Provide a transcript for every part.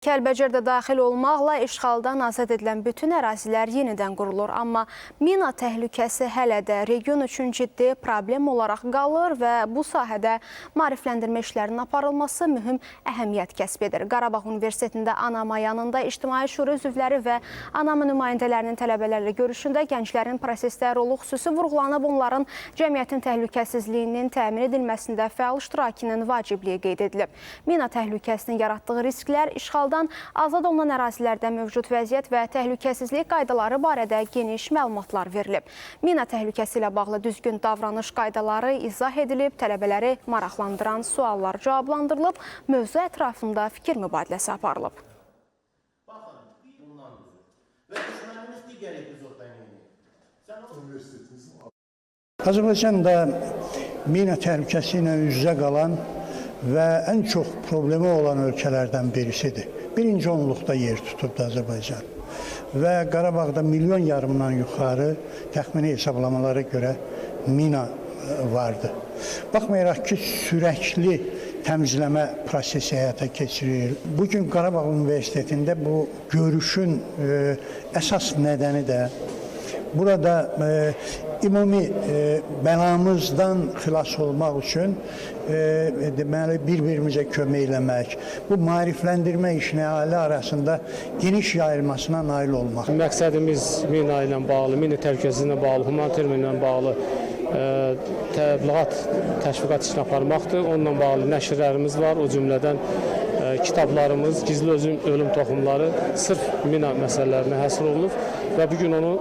Kəlbəcər də daxil olmaqla işğaldan azad edilən bütün ərazilər yenidən qurulur. Amma mina təhlükəsi hələ də region üçün ciddi problem olaraq qalır və bu sahədə maarifləndirmə işlərinin aparılması mühüm əhəmiyyət kəsb edir. Qarabağ Universitetində ANAMA yanında İctimai Şura üzvləri və ANAMA nümayəndələrinin tələbələrlə görüşündə gənclərin prosesdə rolu xüsusi vurğulanıb, onların cəmiyyətin təhlükəsizliyinin təmin edilməsində fəal iştirakının vacibliyi qeyd edilib. Mina təhlükəsinin yaratdığı risklər, işğaldan azad olunan ərazilərdə mövcud vəziyyət və təhlükəsizlik qaydaları barədə geniş məlumatlar verilib. Mina təhlükəsi ilə bağlı düzgün davranış qaydaları izah edilib, tələbələri maraqlandıran suallar cavablandırılıb, mövzu ətrafında fikir mübadiləsi aparılıb. Azərbaycan da mina təhlükəsi ilə üz-üzə qalan və ən çox problemi olan ölkələrdən birisidir. Birinci onluqda yer tutubdu Azərbaycan. Və Qarabağda 1,5 milyondan yuxarı təxmini hesablamalara görə mina vardı. Baxmayaraq ki, sürəkli təmizləmə prosesi həyata keçirilir. Bugün Qarabağ Universitetində bu görüşün əsas nədəni də burada ümumi bəlamızdan xilas olmaq üçün deməli bir-birimizə kömək eləmək, bu maarifləndirmə işini əhali arasında geniş yayılmasına nail olmaq. Məqsədimiz mina ilə bağlı, mina təhlükəsizliyi ilə bağlı, humanitar mina ilə bağlı təbliğat, təşviqat işini aparmaqdır. Onunla bağlı nəşrlərimiz var, o cümlədən kitablarımız, Gizli Ölüm Toxumları sırf mina məsələlərinə həsr olunub və bugün onu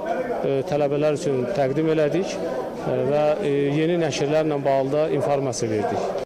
tələbələr üçün təqdim elədik və yeni nəşrlərlə bağlı da informasiya verdik.